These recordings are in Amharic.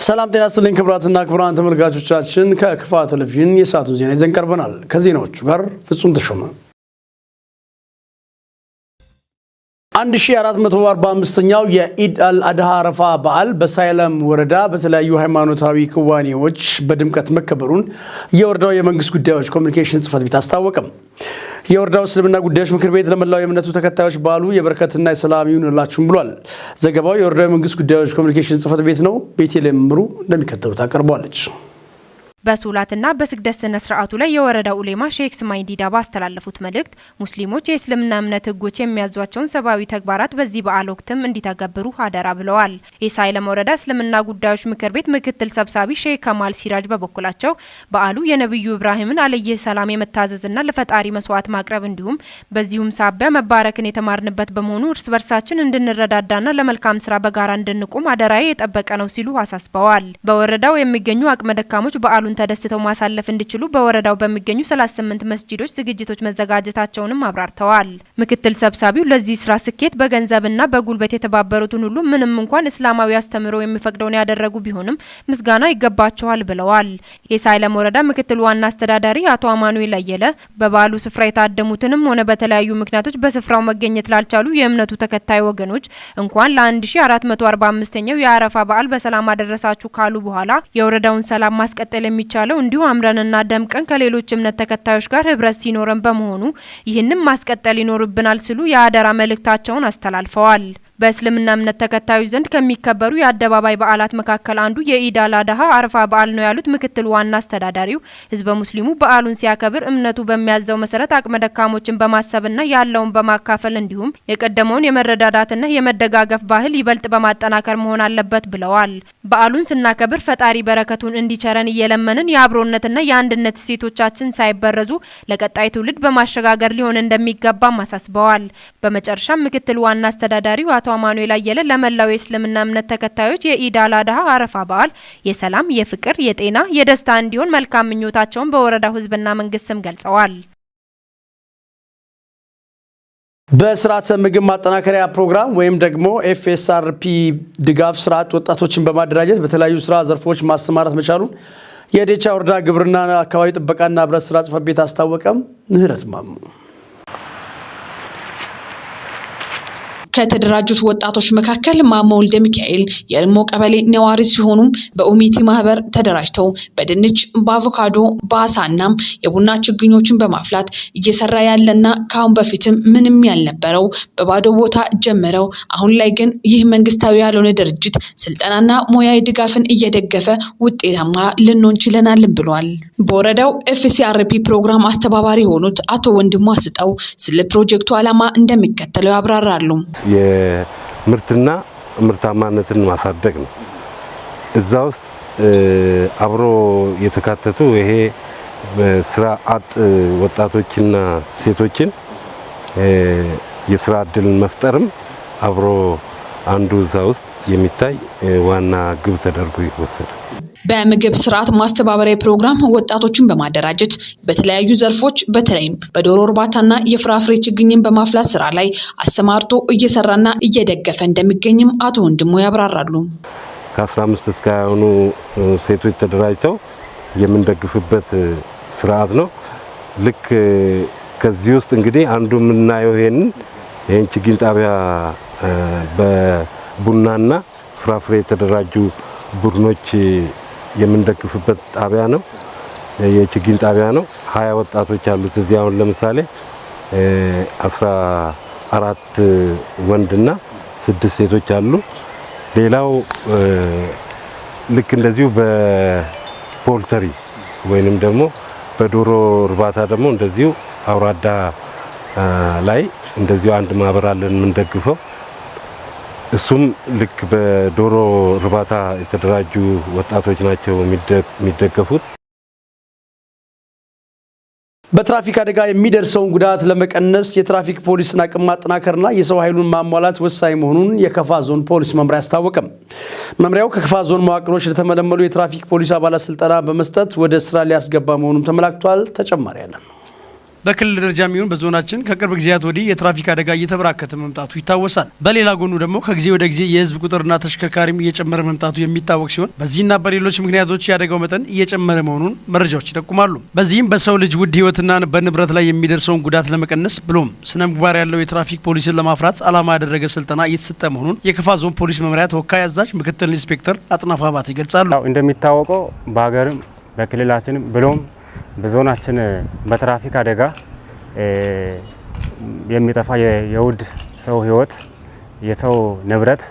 ሰላም ጤና ይስጥልኝ ክቡራትና ክቡራን ተመልካቾቻችን፣ ከክፋ ቴሌቪዥን የሰዓቱን ዜና ይዘን ቀርበናል። ከዜናዎቹ ጋር ፍጹም ተሾመ። 1445ኛው የኢድ አል አድሃ አረፋ በዓል በሳይለም ወረዳ በተለያዩ ሃይማኖታዊ ክዋኔዎች በድምቀት መከበሩን የወረዳው የመንግስት ጉዳዮች ኮሚኒኬሽን ጽሕፈት ቤት አስታወቀም። የወረዳው እስልምና ጉዳዮች ምክር ቤት ለመላው የእምነቱ ተከታዮች በዓሉ የበረከትና የሰላም ይሁንላችሁም ብሏል። ዘገባው የወረዳው የመንግስት ጉዳዮች ኮሚኒኬሽን ጽሕፈት ቤት ነው። ቤቴልሔም ምሩ እንደሚከተሉት አቀርበዋለች። በሶላትና በስግደት ስነ ስርዓቱ ላይ የወረዳው ኡሌማ ሼክ ስማኝ ዲዳ ባስተላለፉት መልእክት ሙስሊሞች የእስልምና እምነት ሕጎች የሚያዟቸውን ሰብአዊ ተግባራት በዚህ በዓል ወቅትም እንዲተገብሩ አደራ ብለዋል። የሳይለም ወረዳ እስልምና ጉዳዮች ምክር ቤት ምክትል ሰብሳቢ ሼክ ከማል ሲራጅ በበኩላቸው በዓሉ የነቢዩ ኢብራሂምን አለይሂ ሰላም የመታዘዝና ለፈጣሪ መስዋዕት ማቅረብ እንዲሁም በዚሁም ሳቢያ መባረክን የተማርንበት በመሆኑ እርስ በርሳችን እንድንረዳዳና ለመልካም ስራ በጋራ እንድንቆም አደራዬ የጠበቀ ነው ሲሉ አሳስበዋል። በወረዳው የሚገኙ አቅመ ደካሞች በዓሉን ተደስተው ማሳለፍ እንዲችሉ በወረዳው በሚገኙ 38 መስጂዶች ዝግጅቶች መዘጋጀታቸውንም አብራርተዋል። ምክትል ሰብሳቢው ለዚህ ስራ ስኬት በገንዘብና በጉልበት የተባበሩትን ሁሉ ምንም እንኳን እስላማዊ አስተምህሮ የሚፈቅደውን ያደረጉ ቢሆንም ምስጋና ይገባቸዋል ብለዋል። የሳይለም ወረዳ ምክትል ዋና አስተዳዳሪ አቶ አማኑኤል አየለ በበዓሉ ስፍራ የታደሙትንም ሆነ በተለያዩ ምክንያቶች በስፍራው መገኘት ላልቻሉ የእምነቱ ተከታይ ወገኖች እንኳን ለ1445ኛው የአረፋ በዓል በሰላም አደረሳችሁ ካሉ በኋላ የወረዳውን ሰላም ማስቀጠል የሚቻለው እንዲሁ አምረንና ደምቀን ከሌሎች እምነት ተከታዮች ጋር ህብረት ሲኖረን በመሆኑ ይህንም ማስቀጠል ይኖርብናል ሲሉ የአደራ መልእክታቸውን አስተላልፈዋል። በእስልምና እምነት ተከታዮች ዘንድ ከሚከበሩ የአደባባይ በዓላት መካከል አንዱ የኢድ አል አድሃ አረፋ በዓል ነው ያሉት ምክትል ዋና አስተዳዳሪው ህዝበ ሙስሊሙ በዓሉን ሲያከብር እምነቱ በሚያዘው መሰረት አቅመ ደካሞችን በማሰብና ያለውን በማካፈል እንዲሁም የቀደመውን የመረዳዳትና የመደጋገፍ ባህል ይበልጥ በማጠናከር መሆን አለበት ብለዋል። በዓሉን ስናከብር ፈጣሪ በረከቱን እንዲቸረን እየለመንን የአብሮነትና የአንድነት እሴቶቻችን ሳይበረዙ ለቀጣይ ትውልድ በማሸጋገር ሊሆን እንደሚገባም አሳስበዋል። በመጨረሻም ምክትል ዋና አስተዳዳሪው አቶ አማኑኤል አየለ ለመላው የእስልምና እምነት ተከታዮች የኢድ አል አድሃ አረፋ በዓል የሰላም፣ የፍቅር፣ የጤና፣ የደስታ እንዲሆን መልካም ምኞታቸውን በወረዳው ህዝብና መንግስት ስም ገልጸዋል። በስርዓተ ምግብ ማጠናከሪያ ፕሮግራም ወይም ደግሞ FSRP ድጋፍ ስራ አጥ ወጣቶችን በማደራጀት በተለያዩ ስራ ዘርፎች ማሰማራት መቻሉን የዴቻ ወረዳ ግብርና አካባቢ ጥበቃና ህብረት ስራ ጽሕፈት ቤት አስታወቀም። ምህረት ማሙ። ከተደራጁት ወጣቶች መካከል ማሞ ወልደ ሚካኤል የእርሞ ቀበሌ ነዋሪ ሲሆኑ በኡሚቲ ማህበር ተደራጅተው በድንች፣ በአቮካዶ፣ በአሳና የቡና ችግኞችን በማፍላት እየሰራ ያለና ከአሁን በፊትም ምንም ያልነበረው በባዶ ቦታ ጀምረው አሁን ላይ ግን ይህ መንግስታዊ ያልሆነ ድርጅት ስልጠናና ሙያዊ ድጋፍን እየደገፈ ውጤታማ ልንሆን ችለናልን ብሏል። በወረዳው FCRP ፕሮግራም አስተባባሪ የሆኑት አቶ ወንድሙ አስጠው ስለ ፕሮጀክቱ ዓላማ እንደሚከተለው ያብራራሉ። የምርትና ምርታማነትን ማሳደግ ነው። እዛ ውስጥ አብሮ የተካተቱ ይሄ ስራ አጥ ወጣቶችና ሴቶችን የስራ እድልን መፍጠርም አብሮ አንዱ እዛ ውስጥ የሚታይ ዋና ግብ ተደርጎ ይወሰዳል። በምግብ ስርዓት ማስተባበሪያ ፕሮግራም ወጣቶችን በማደራጀት በተለያዩ ዘርፎች በተለይም በዶሮ እርባታና የፍራፍሬ ችግኝን በማፍላት ስራ ላይ አሰማርቶ እየሰራና እየደገፈ እንደሚገኝም አቶ ወንድሙ ያብራራሉ። ከ15 እስከ 20 የሆኑ ሴቶች ተደራጅተው የምንደግፍበት ስርዓት ነው። ልክ ከዚህ ውስጥ እንግዲህ አንዱ የምናየው ይሄን ችግኝ ጣቢያ በቡናና ፍራፍሬ የተደራጁ ቡድኖች የምንደግፍበት ጣቢያ ነው። የችግኝ ጣቢያ ነው። 20 ወጣቶች አሉት እዚህ አሁን ለምሳሌ 14 ወንድና 6 ሴቶች አሉ። ሌላው ልክ እንደዚሁ በ poultry ወይንም ደግሞ በዶሮ እርባታ ደግሞ እንደዚሁ አውራዳ ላይ እንደዚሁ አንድ ማህበር አለን የምንደግፈው። እሱም ልክ በዶሮ እርባታ የተደራጁ ወጣቶች ናቸው የሚደገፉት። በትራፊክ አደጋ የሚደርሰውን ጉዳት ለመቀነስ የትራፊክ ፖሊስን አቅም ማጠናከርና የሰው ኃይሉን ማሟላት ወሳኝ መሆኑን የከፋ ዞን ፖሊስ መምሪያ አስታወቀም። መምሪያው ከከፋ ዞን መዋቅሮች ለተመለመሉ የትራፊክ ፖሊስ አባላት ስልጠና በመስጠት ወደ ስራ ሊያስገባ መሆኑም ተመላክቷል። ተጨማሪ ያለን። በክልል ደረጃ የሚሆን በዞናችን ከቅርብ ጊዜያት ወዲህ የትራፊክ አደጋ እየተበራከተ መምጣቱ ይታወሳል። በሌላ ጎኑ ደግሞ ከጊዜ ወደ ጊዜ የህዝብ ቁጥርና ተሽከርካሪም እየጨመረ መምጣቱ የሚታወቅ ሲሆን በዚህና በሌሎች ምክንያቶች የአደጋው መጠን እየጨመረ መሆኑን መረጃዎች ይጠቁማሉ። በዚህም በሰው ልጅ ውድ ህይወትና በንብረት ላይ የሚደርሰውን ጉዳት ለመቀነስ ብሎም ስነ ምግባር ያለው የትራፊክ ፖሊስን ለማፍራት ዓላማ ያደረገ ስልጠና እየተሰጠ መሆኑን የከፋ ዞን ፖሊስ መምሪያ ተወካይ አዛዥ ምክትል ኢንስፔክተር አጥናፉ አባተ ይገልጻሉ። እንደሚታወቀው በሀገርም በክልላችንም ብሎም በዞናችን በትራፊክ አደጋ የሚጠፋ የውድ ሰው ህይወት፣ የሰው ንብረት፣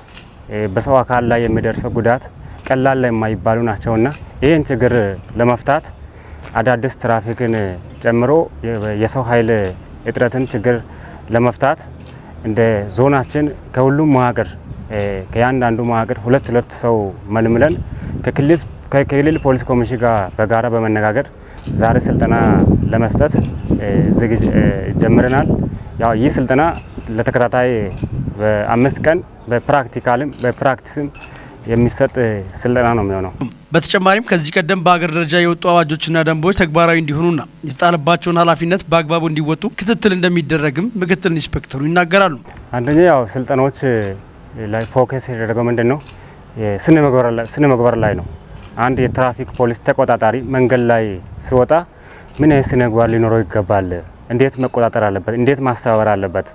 በሰው አካል ላይ የሚደርሰው ጉዳት ቀላል ላይ የማይባሉ ናቸውና ይህን ችግር ለመፍታት አዳዲስ ትራፊክን ጨምሮ የሰው ኃይል እጥረትን ችግር ለመፍታት እንደ ዞናችን ከሁሉም መዋቅር ከያንዳንዱ መዋቅር ሁለት ሁለት ሰው መልምለን ከክልል ፖሊስ ኮሚሽን ጋር በጋራ በመነጋገር ዛሬ ስልጠና ለመስጠት ዝግጅት ጀምረናል። ያው ይህ ስልጠና ለተከታታይ በ5 ቀን በ practical ም በ practice ም የሚሰጥ ስልጠና ነው የሚሆነው። በተጨማሪም ከዚህ ቀደም በሀገር ደረጃ የወጡ አዋጆችና ደንቦች ተግባራዊ እንዲሆኑና የተጣለባቸውን ኃላፊነት በአግባቡ እንዲወጡ ክትትል እንደሚደረግም ምክትል ኢንስፔክተሩ ይናገራሉ። አንደኛ ያው ስልጠናዎች ላይ focus የተደረገው ምንድን ነው? ስነ ምግባር ላይ ነው። አንድ የትራፊክ ፖሊስ ተቆጣጣሪ መንገድ ላይ ሲወጣ ምን አይነት ስነ ምግባር ሊኖረው ይገባል? እንዴት መቆጣጠር አለበት? እንዴት ማስተባበር አለበት?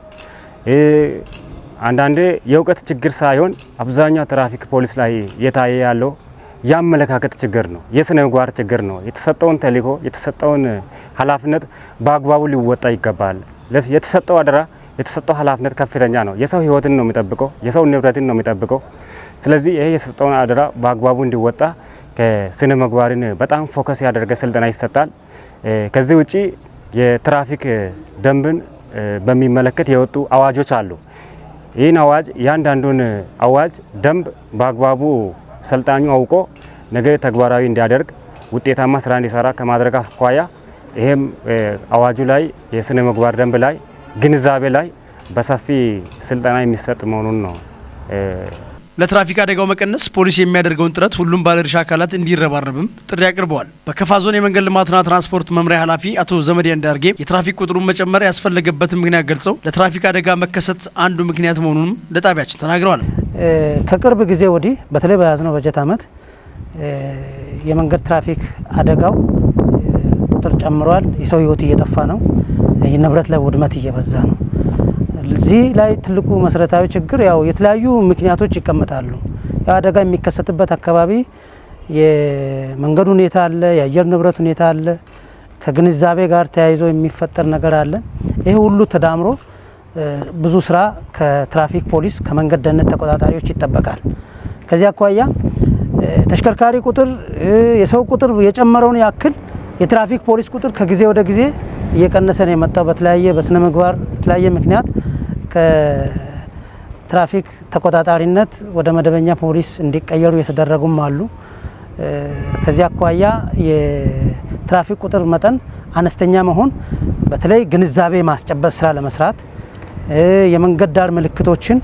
አንዳንዴ የእውቀት ችግር ሳይሆን አብዛኛው ትራፊክ ፖሊስ ላይ እየታየ ያለው የአመለካከት ችግር ነው፣ የስነ ምግባር ችግር ነው። የተሰጠውን ተልዕኮ የተሰጠውን ኃላፊነት በአግባቡ ሊወጣ ይገባል። የተሰጠው አደራ የተሰጠው ኃላፊነት ከፍተኛ ነው። የሰው ሕይወትን ነው የሚጠብቀው፣ የሰው ንብረትን ነው የሚጠብቀው። ስለዚህ ይሄ የተሰጠውን አደራ በአግባቡ እንዲወጣ ከስነ ምግባርን በጣም focus ያደረገ ስልጠና ይሰጣል። ከዚህ ውጪ የትራፊክ ደንብን በሚመለከት የወጡ አዋጆች አሉ። ይህን አዋጅ እያንዳንዱን አዋጅ ደንብ በአግባቡ ሰልጣኙ አውቆ ነገ ተግባራዊ እንዲያደርግ ውጤታማ ስራ እንዲሰራ ከማድረግ አኳያ ይሄም አዋጁ ላይ የስነ ምግባር ደንብ ላይ ግንዛቤ ላይ በሰፊ ስልጠና የሚሰጥ መሆኑን ነው። ለትራፊክ አደጋው መቀነስ ፖሊስ የሚያደርገውን ጥረት ሁሉም ባለድርሻ አካላት እንዲረባረብም ጥሪ አቅርበዋል። በከፋ ዞን የመንገድ ልማትና ትራንስፖርት መምሪያ ኃላፊ አቶ ዘመዴ አንዳርጌ የትራፊክ ቁጥሩን መጨመር ያስፈለገበትን ምክንያት ገልጸው ለትራፊክ አደጋ መከሰት አንዱ ምክንያት መሆኑንም ለጣቢያችን ተናግረዋል። ከቅርብ ጊዜ ወዲህ በተለይ በያዝነው በጀት ዓመት የመንገድ ትራፊክ አደጋው ቁጥር ጨምሯል። የሰው ሕይወት እየጠፋ ነው። ንብረት ላይ ውድመት እየበዛ ነው። እዚህ ላይ ትልቁ መሰረታዊ ችግር ያው የተለያዩ ምክንያቶች ይቀመጣሉ። ያው አደጋ የሚከሰትበት አካባቢ የመንገድ ሁኔታ አለ፣ የአየር ንብረት ሁኔታ አለ፣ ከግንዛቤ ጋር ተያይዞ የሚፈጠር ነገር አለ። ይሄ ሁሉ ተዳምሮ ብዙ ስራ ከትራፊክ ፖሊስ ከመንገድ ደህንነት ተቆጣጣሪዎች ይጠበቃል። ከዚህ አኳያ ተሽከርካሪ ቁጥር የሰው ቁጥር የጨመረውን ያክል የትራፊክ ፖሊስ ቁጥር ከጊዜ ወደ ጊዜ እየቀነሰ ነው የመጣው። በተለያየ በስነ ምግባር በተለያየ ምክንያት ከትራፊክ ተቆጣጣሪነት ወደ መደበኛ ፖሊስ እንዲቀየሩ የተደረጉም አሉ። ከዚህ አኳያ የትራፊክ ቁጥር መጠን አነስተኛ መሆን በተለይ ግንዛቤ ማስጨበጥ ስራ ለመስራት የመንገድ ዳር ምልክቶችን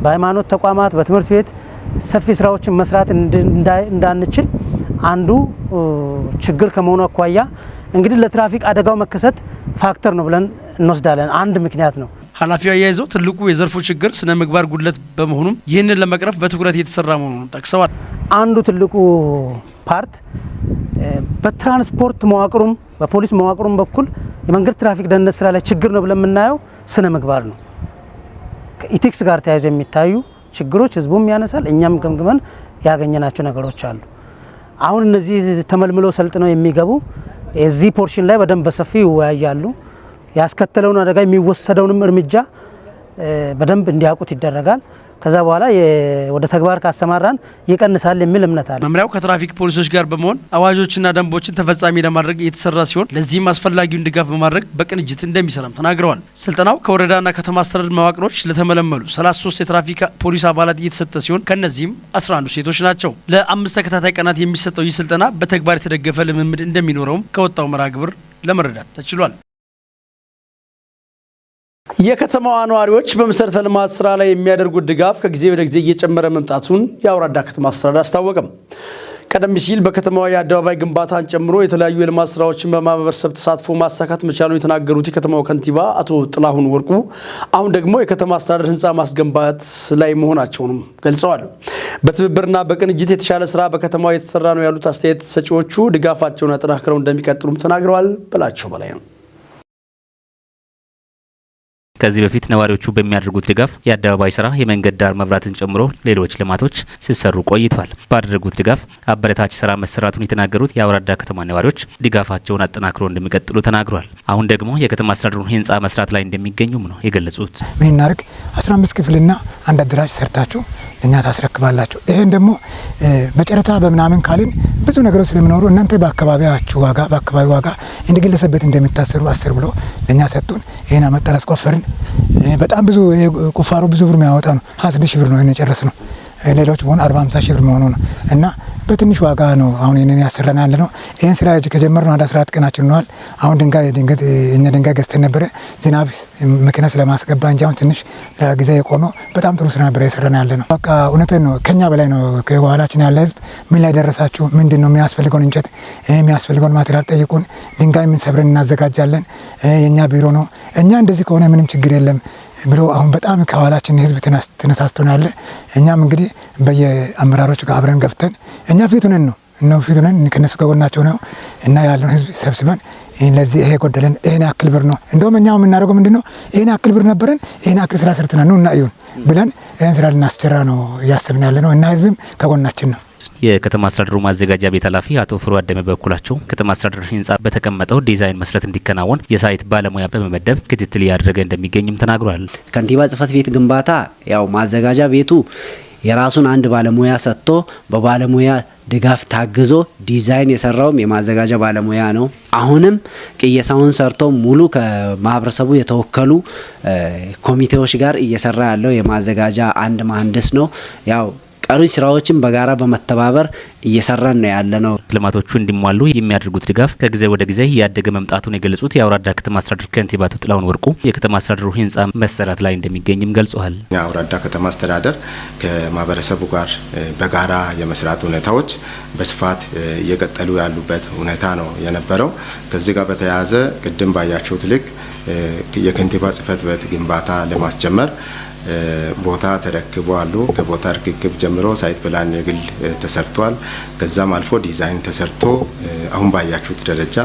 በሃይማኖት ተቋማት፣ በትምህርት ቤት ሰፊ ስራዎችን መስራት እንዳንችል አንዱ ችግር ከመሆኑ አኳያ እንግዲህ ለትራፊክ አደጋው መከሰት factor ነው ብለን እንወስዳለን። አንድ ምክንያት ነው። ኃላፊው አያይዘው ትልቁ የዘርፉ ችግር ስነ ምግባር ጉድለት በመሆኑም ይህንን ለመቅረፍ በትኩረት እየተሰራ መሆኑን ጠቅሰዋል። አንዱ ትልቁ part በትራንስፖርት መዋቅሩም በፖሊስ መዋቅሩም በኩል የመንገድ ትራፊክ ደህንነት ስራ ላይ ችግር ነው ብለን የምናየው ስነ ምግባር ነው። ከ ethics ጋር ተያይዞ የሚታዩ ችግሮች ህዝቡም ያነሳል፣ እኛም ገምግመን ያገኘናቸው ነገሮች አሉ። አሁን እነዚህ ተመልምለው ሰልጥነው የሚገቡ የዚህ portion ላይ በደንብ በሰፊው ይወያያሉ። ያስከተለውን አደጋ የሚወሰደውንም እርምጃ በደንብ እንዲያውቁት ይደረጋል። ከዛ በኋላ ወደ ተግባር ካሰማራን ይቀንሳል የሚል እምነት አለ። መምሪያው ከትራፊክ ፖሊሶች ጋር በመሆን አዋጆችና ደንቦችን ተፈጻሚ ለማድረግ እየተሰራ ሲሆን ለዚህም አስፈላጊውን ድጋፍ በማድረግ በቅንጅት እንደሚሰራም ተናግረዋል። ስልጠናው ከወረዳና ከተማ አስተዳደር መዋቅሮች ለተመለመሉ 33 የትራፊክ ፖሊስ አባላት እየተሰጠ ሲሆን ከእነዚህም 11 ሴቶች ናቸው። ለ5 ተከታታይ ቀናት የሚሰጠው ይህ ስልጠና በተግባር የተደገፈ ልምምድ እንደሚኖረውም ከወጣው መርሃ ግብር ለመረዳት ተችሏል። የከተማዋ ነዋሪዎች በመሰረተ ልማት ስራ ላይ የሚያደርጉት ድጋፍ ከጊዜ ወደ ጊዜ እየጨመረ መምጣቱን የአውራዳ ከተማ አስተዳደር አስታወቀም። ቀደም ሲል በከተማዋ የአደባባይ ግንባታን ጨምሮ የተለያዩ የልማት ስራዎችን በማህበረሰብ ተሳትፎ ማሳካት መቻሉን የተናገሩት የከተማው ከንቲባ አቶ ጥላሁን ወርቁ አሁን ደግሞ የከተማ አስተዳደር ህንፃ ማስገንባት ላይ መሆናቸውንም ገልጸዋል። በትብብርና በቅንጅት የተሻለ ስራ በከተማዋ የተሰራ ነው ያሉት አስተያየት ሰጪዎቹ ድጋፋቸውን አጠናክረው እንደሚቀጥሉም ተናግረዋል። በላቸው በላይ ነው። ከዚህ በፊት ነዋሪዎቹ በሚያደርጉት ድጋፍ የአደባባይ ስራ፣ የመንገድ ዳር መብራትን ጨምሮ ሌሎች ልማቶች ሲሰሩ ቆይቷል። ባደረጉት ድጋፍ አበረታች ስራ መሰራቱን የተናገሩት የአውራዳ ከተማ ነዋሪዎች ድጋፋቸውን አጠናክሮ እንደሚቀጥሉ ተናግሯል። አሁን ደግሞ የከተማ አስተዳደሩን ህንፃ መስራት ላይ እንደሚገኙም ነው የገለጹት። ምን እናርግ፣ 15 ክፍልና አንድ አዳራሽ ሰርታችሁ ለእኛ ታስረክባላችሁ። ይሄን ደግሞ በጨረታ በምናምን ካልን ብዙ ነገሮች ስለሚኖሩ እናንተ በአካባቢያችሁ ዋጋ፣ በአካባቢ ዋጋ እንደ ግለሰብ ቤት እንደሚታሰሩ አስር ብሎ ለእኛ ሰጡን። ይሄን አመጣን፣ አስቆፈርን። በጣም ብዙ ቁፋሮ ብዙ ብር የሚያወጣ ነው። 26 ሺህ ብር ነው ይሄን የጨረስነው። ሌሎች በሆነ 40 50 ሺህ ብር መሆኑ ነው እና በትንሽ ዋጋ ነው አሁን ይሄንን ያሰራን ያለ ነው። ይሄን ስራ ከጀመርነው አንድ 14 ቀናችን ሆኗል። አሁን ድንጋይ ድንገት እኛ ድንጋይ ገዝተን ነበረ፣ ዝናብ መኪና ስለማስገባ እንጂ አሁን ትንሽ ለጊዜ የቆመው በጣም ጥሩ ስራ ነበረ የሰራን ያለ ነው። በቃ እውነቴን ነው፣ ከኛ በላይ ነው። ከኋላችን ያለ ህዝብ ምን ላይ ደረሳችሁ? ምንድን ነው የሚያስፈልገውን እንጨት፣ የሚያስፈልገውን material ጠይቁን። ድንጋይ ምን ሰብረን እናዘጋጃለን። የኛ ቢሮ ነው። እኛ እንደዚህ ከሆነ ምንም ችግር የለም ብሎ አሁን በጣም ከኋላችን ህዝብ ተነሳስቶ ነው ያለ። እኛም እንግዲህ በየአመራሮች ጋር አብረን ገብተን እኛ ፊት ሆነን ነው እነው ፊት ሆነን ከነሱ ከጎናቸው ነው እና ያለውን ህዝብ ሰብስበን ለዚህ ይሄ ጎደለን፣ ይሄን ያክል ብር ነው። እንደውም እኛ የምናደርገው ምንድን ነው? ይሄን ያክል ብር ነበረን፣ ይሄን ያክል ስራ ሰርተናል፣ ኑ እና እዩን ብለን ይሄን ስራ ልናስቸራ ነው እያሰብን ያለ ነው እና ህዝብም ከጎናችን ነው። የከተማ አስተዳደሩ ማዘጋጃ ቤት ኃላፊ አቶ ፍሩ አደመ በበኩላቸው ከተማ አስተዳደር ህንጻ በተቀመጠው ዲዛይን መሰረት እንዲከናወን የ site ባለሙያ በመመደብ ክትትል እያደረገ እንደሚገኝም ተናግሯል። ከንቲባ ጽህፈት ቤት ግንባታ ያው ማዘጋጃ ቤቱ የራሱን አንድ ባለሙያ ሰጥቶ በባለሙያ ድጋፍ ታግዞ ዲዛይን የሰራውም የማዘጋጃ ባለሙያ ነው። አሁንም ቅየሳውን ሰርቶ ሙሉ ከማህበረሰቡ የተወከሉ ኮሚቴዎች ጋር እየሰራ ያለው የማዘጋጃ አንድ መሀንዲስ ነው። ያው ቀሪ ስራዎችን በጋራ በመተባበር እየሰራን ነው ያለ ነው። ልማቶቹ እንዲሟሉ የሚያደርጉት ድጋፍ ከጊዜ ወደ ጊዜ እያደገ መምጣቱን የገለጹት የአውራዳ ከተማ አስተዳደር ከንቲባ አቶ ጥላሁን ወርቁ የከተማ አስተዳደሩ ህንጻ መሰራት ላይ እንደሚገኝም ገልጸዋል። የአውራዳ ከተማ አስተዳደር ከማህበረሰቡ ጋር በጋራ የመስራት ሁኔታዎች በስፋት እየቀጠሉ ያሉበት ሁኔታ ነው የነበረው። ከዚህ ጋር በተያያዘ ቅድም ባያችሁት ልክ የከንቲባ ጽህፈት ቤት ግንባታ ለማስጀመር ቦታ ተረክቦ አሉ። ከቦታ ርክክብ ጀምሮ site plan የግል ተሰርቷል። ከዛም አልፎ ዲዛይን ተሰርቶ አሁን ባያችሁት ደረጃ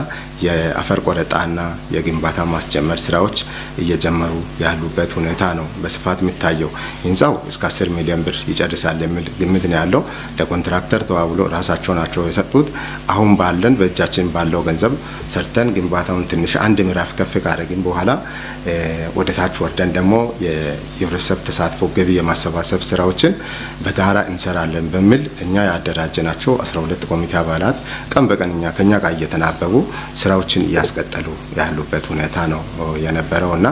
የአፈር ቆረጣና የግንባታ ማስጀመር ስራዎች እየጀመሩ ያሉበት ሁኔታ ነው በስፋት የሚታየው። ህንፃው እስከ 10 ሚሊዮን ብር ይጨርሳል የሚል ግምት ነው ያለው። ለኮንትራክተር ተዋውሎ ራሳቸው ናቸው የሰጡት። አሁን ባለን በእጃችን ባለው ገንዘብ ሰርተን ግንባታውን ትንሽ አንድ ምዕራፍ ከፍ ካደረግን በኋላ ወደ ታች ወርደን ደግሞ የህብረተሰብ ተሳትፎ ገቢ የማሰባሰብ ስራዎችን በጋራ እንሰራለን በሚል እኛ ያደራጀናቸው 12 ኮሚቴ አባላት ቀን በቀን እኛ ከኛ ጋር እየተናበቡ ስራዎችን እያስቀጠሉ ያሉበት ሁኔታ ነው የነበረው እና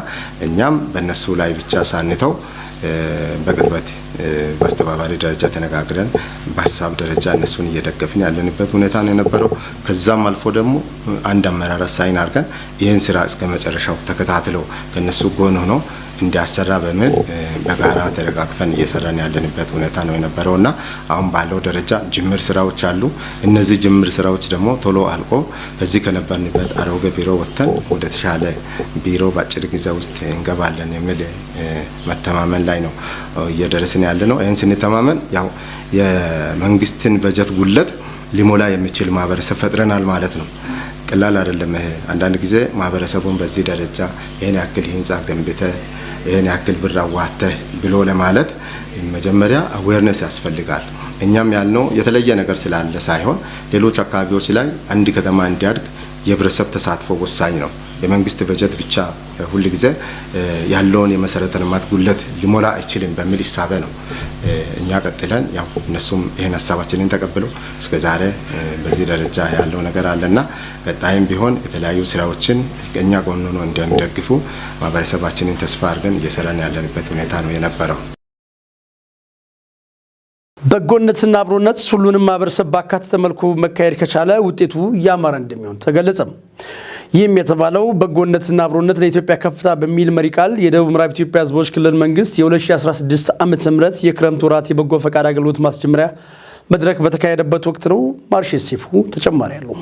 እኛም በእነሱ ላይ ብቻ ሳንተው በቅርበት በአስተባባሪ ደረጃ ተነጋግረን በሀሳብ ደረጃ እነሱን እየደገፍን ያለንበት ሁኔታ ነው የነበረው። ከዛም አልፎ ደግሞ አንድ አመራር assign አድርገን ይህን ስራ እስከ መጨረሻው ተከታትለው ከእነሱ ጎን ሆኖ እንዲያሰራ በሚል በጋራ ተደጋግፈን እየሰራን ያለንበት ሁኔታ ነው የነበረው እና አሁን ባለው ደረጃ ጅምር ስራዎች አሉ። እነዚህ ጅምር ስራዎች ደግሞ ቶሎ አልቆ ከዚህ ከነበርንበት አሮጌ ቢሮ ወጥተን ወደ ተሻለ ቢሮ በአጭር ጊዜ ውስጥ እንገባለን የሚል መተማመን ላይ ነው እየደረስን ያለ ነው። ይህን ስንተማመን ያው የመንግስትን በጀት ጉድለት ሊሞላ የሚችል ማህበረሰብ ፈጥረናል ማለት ነው። ቀላል አይደለም ይሄ። አንዳንድ ጊዜ ማህበረሰቡን በዚህ ደረጃ ይህን ያክል ህንጻ ገንብተ፣ ይህን ያክል ብር አዋተህ ብሎ ለማለት መጀመሪያ awareness ያስፈልጋል። እኛም ያልነው የተለየ ነገር ስላለ ሳይሆን ሌሎች አካባቢዎች ላይ አንድ ከተማ እንዲያድግ የህብረተሰብ ተሳትፎ ወሳኝ ነው። የመንግስት በጀት ብቻ ሁል ጊዜ ያለውን የመሰረተ ልማት ጉድለት ሊሞላ አይችልም በሚል እሳቤ ነው እኛ ቀጥለን ያው እነሱም ይህን ሀሳባችንን ተቀብለው እስከ ዛሬ በዚህ ደረጃ ያለው ነገር አለና ቀጣይም ቢሆን የተለያዩ ስራዎችን እኛ ጎን ሆነው እንደሚደግፉ ማህበረሰባችንን ተስፋ አድርገን እየሰራን ያለንበት ሁኔታ ነው የነበረው። በጎነትና አብሮነት ሁሉንም ማህበረሰብ ባካተተ መልኩ መካሄድ ከቻለ ውጤቱ ያማረ እንደሚሆን ተገለጸ። ይህም የተባለው በጎነትና አብሮነት ለኢትዮጵያ ከፍታ በሚል መሪ ቃል የደቡብ ምዕራብ ኢትዮጵያ ሕዝቦች ክልል መንግስት የ2016 ዓ.ም የክረምት ወራት የበጎ ፈቃድ አገልግሎት ማስጀመሪያ መድረክ በተካሄደበት ወቅት ነው። ማርሼ ሲፉ ተጨማሪ አለው።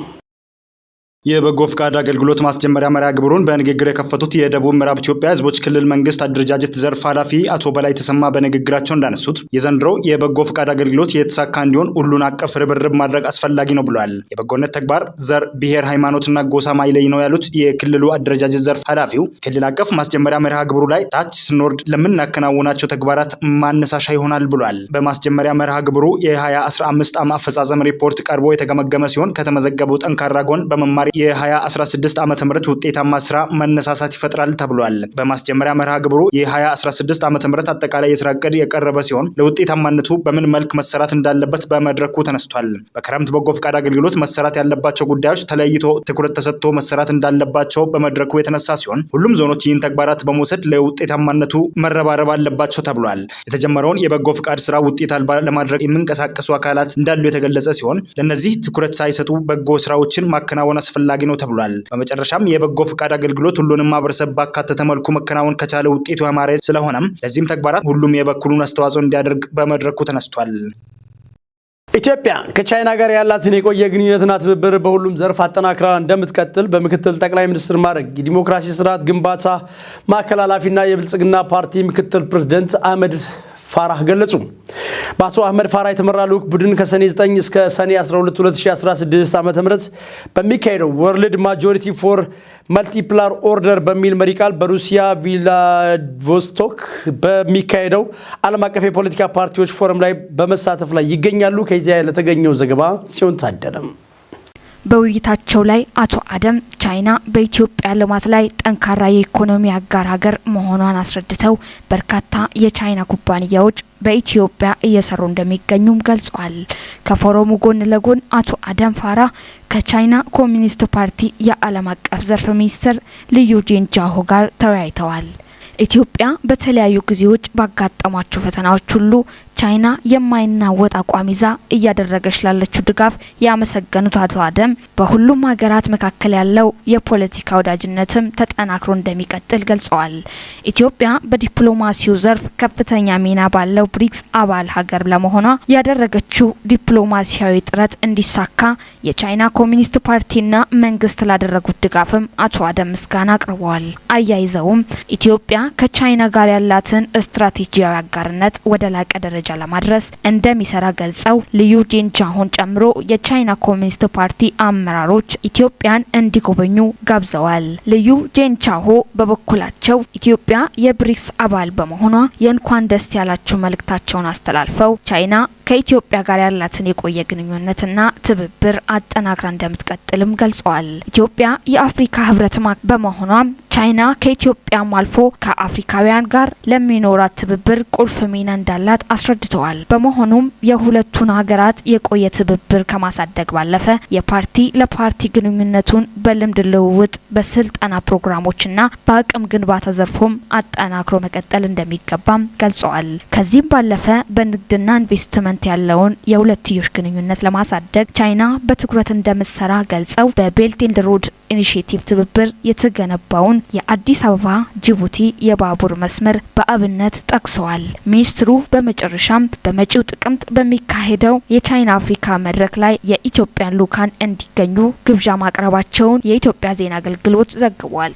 የበጎ ፍቃድ አገልግሎት ማስጀመሪያ መርሃ ግብሩን በንግግር የከፈቱት የደቡብ ምዕራብ ኢትዮጵያ ሕዝቦች ክልል መንግስት አደረጃጀት ዘርፍ ኃላፊ አቶ በላይ ተሰማ በንግግራቸው እንዳነሱት፣ የዘንድሮ የበጎ ፍቃድ አገልግሎት የተሳካ እንዲሆን ሁሉን አቀፍ ርብርብ ማድረግ አስፈላጊ ነው ብለዋል። የበጎነት ተግባር ዘር፣ ብሔር፣ ሃይማኖትና ጎሳ ማይለይ ነው ያሉት የክልሉ አደረጃጀት ዘርፍ ኃላፊው፣ ክልል አቀፍ ማስጀመሪያ መርሃ ግብሩ ላይ ታች ስንወርድ ለምናከናውናቸው ተግባራት ማነሳሻ ይሆናል ብሏል። በማስጀመሪያ መርሃ ግብሩ የ2015 ዓመት አፈጻጸም ሪፖርት ቀርቦ የተገመገመ ሲሆን፣ ከተመዘገበው ጠንካራ ጎን በመማር የ2016 ዓ.ም ውጤታማ ስራ መነሳሳት ይፈጥራል ተብሏል። በማስጀመሪያ መርሃ ግብሩ የ2016 ዓ.ም አጠቃላይ የስራ እቅድ የቀረበ ሲሆን፣ ለውጤታማነቱ በምን መልክ መሰራት እንዳለበት በመድረኩ ተነስቷል። በክረምት በጎ ፈቃድ አገልግሎት መሰራት ያለባቸው ጉዳዮች ተለይቶ ትኩረት ተሰጥቶ መሰራት እንዳለባቸው በመድረኩ የተነሳ ሲሆን፣ ሁሉም ዞኖች ይህን ተግባራት በመውሰድ ለውጤታማነቱ መረባረብ አለባቸው ተብሏል። የተጀመረውን የበጎ ፈቃድ ስራ ውጤት አልባ ለማድረግ የሚንቀሳቀሱ አካላት እንዳሉ የተገለጸ ሲሆን፣ ለእነዚህ ትኩረት ሳይሰጡ በጎ ስራዎችን ማከናወን አስፈላጊ ነው ተብሏል። በመጨረሻም የበጎ ፈቃድ አገልግሎት ሁሉንም ማህበረሰብ ባካተተ መልኩ መከናወን ከቻለ ውጤቱ ያማረ ስለሆነም ለዚህም ተግባራት ሁሉም የበኩሉን አስተዋጽኦ እንዲያደርግ በመድረኩ ተነስቷል። ኢትዮጵያ ከቻይና ጋር ያላትን የቆየ ግንኙነትና ትብብር በሁሉም ዘርፍ አጠናክራ እንደምትቀጥል በምክትል ጠቅላይ ሚኒስትር ማዕረግ የዲሞክራሲ ስርዓት ግንባታ ማዕከል ኃላፊና የብልጽግና ፓርቲ ምክትል ፕሬዝደንት አህመድ ፋራህ ገለጹ። በአቶ አህመድ ፋራህ የተመራ ልዑክ ቡድን ከሰኔ 9 እስከ ሰኔ 12 2016 ዓ.ም በሚካሄደው "World Majority for Multipolar Order" በሚል መሪ ቃል በሩሲያ ቭላዲቮስቶክ በሚካሄደው ዓለም አቀፍ የፖለቲካ ፓርቲዎች ፎረም ላይ በመሳተፍ ላይ ይገኛሉ። ከዚያ ለተገኘው ዘገባ ሲሆን ታደለም። በውይይታቸው ላይ አቶ አደም ቻይና በኢትዮጵያ ልማት ላይ ጠንካራ የኢኮኖሚ አጋር ሀገር መሆኗን አስረድተው፣ በርካታ የቻይና ኩባንያዎች በኢትዮጵያ እየሰሩ እንደሚገኙም ገልጸዋል። ከፎረሙ ጎን ለጎን አቶ አደም ፋራ ከቻይና ኮሚኒስት ፓርቲ የዓለም አቀፍ ዘርፍ ሚኒስትር ልዩ ጄንጃሆ ጋር ተወያይተዋል። ኢትዮጵያ በተለያዩ ጊዜዎች ባጋጠሟቸው ፈተናዎች ሁሉ ቻይና የማይናወጥ አቋም ይዛ እያደረገች ላለችው ድጋፍ ያመሰገኑት አቶ አደም፣ በሁሉም ሀገራት መካከል ያለው የፖለቲካ ወዳጅነትም ተጠናክሮ እንደሚቀጥል ገልጸዋል። ኢትዮጵያ በዲፕሎማሲው ዘርፍ ከፍተኛ ሚና ባለው ብሪክስ አባል ሀገር ለመሆኗ ያደረገችው ዲፕሎማሲያዊ ጥረት እንዲሳካ የቻይና ኮሚኒስት ፓርቲና መንግስት ላደረጉት ድጋፍም አቶ አደም ምስጋና አቅርበዋል። አያይዘውም ኢትዮጵያ ከቻይና ጋር ያላትን ስትራቴጂያዊ አጋርነት ወደ ላቀ ደረጃ ለማድረስ እንደሚሰራ ገልጸው፣ ልዩ ጄንጃሆን ጨምሮ የቻይና ኮሚኒስት ፓርቲ አመራሮች ኢትዮጵያን እንዲጎበኙ ጋብዘዋል። ልዩ ጄንቻሆ በበኩላቸው ኢትዮጵያ የብሪክስ አባል በመሆኗ የእንኳን ደስ ያላችሁ መልእክታቸውን አስተላልፈው፣ ቻይና ከኢትዮጵያ ጋር ያላትን የቆየ ግንኙነትና ትብብር አጠናክራ እንደምትቀጥልም ገልጸዋል። ኢትዮጵያ የአፍሪካ ህብረት በመሆኗም ቻይና ከኢትዮጵያም አልፎ ከአፍሪካውያን ጋር ለሚኖራት ትብብር ቁልፍ ሚና እንዳላት አስረድተዋል። በመሆኑም የሁለቱን ሀገራት የቆየ ትብብር ከማሳደግ ባለፈ የፓርቲ ለፓርቲ ግንኙነቱን በልምድ ልውውጥ፣ በስልጠና ፕሮግራሞችና በአቅም ግንባታ ዘርፎም አጠናክሮ መቀጠል እንደሚገባም ገልጸዋል። ከዚህም ባለፈ በንግድና ኢንቨስትመንት ያለውን የሁለትዮሽ ግንኙነት ለማሳደግ ቻይና በትኩረት እንደምትሰራ ገልጸው፣ በ Belt and Road Initiative ትብብር የተገነባውን የአዲስ አበባ ጅቡቲ የባቡር መስመር በአብነት ጠቅሰዋል። ሚኒስትሩ በመጨረሻም በመጪው ጥቅምት በሚካሄደው የቻይና አፍሪካ መድረክ ላይ የኢትዮጵያን ልኡካን እንዲገኙ ግብዣ ማቅረባቸውን የኢትዮጵያ ዜና አገልግሎት ዘግቧል።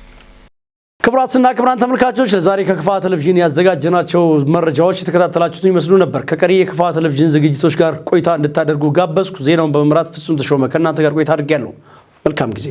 ክቡራትና ክቡራን ተመልካቾች፣ ለዛሬ ከክፋ ቴሌቪዥን ያዘጋጀናቸው መረጃዎች የተከታተላችሁትን ይመስሉ ነበር። ከቀሪ የክፋ ቴሌቪዥን ዝግጅቶች ጋር ቆይታ እንድታደርጉ ጋበዝኩ። ዜናውን በመምራት ፍጹም ተሾመ ከእናንተ ጋር ቆይታ አድርጌያለሁ። መልካም ጊዜ።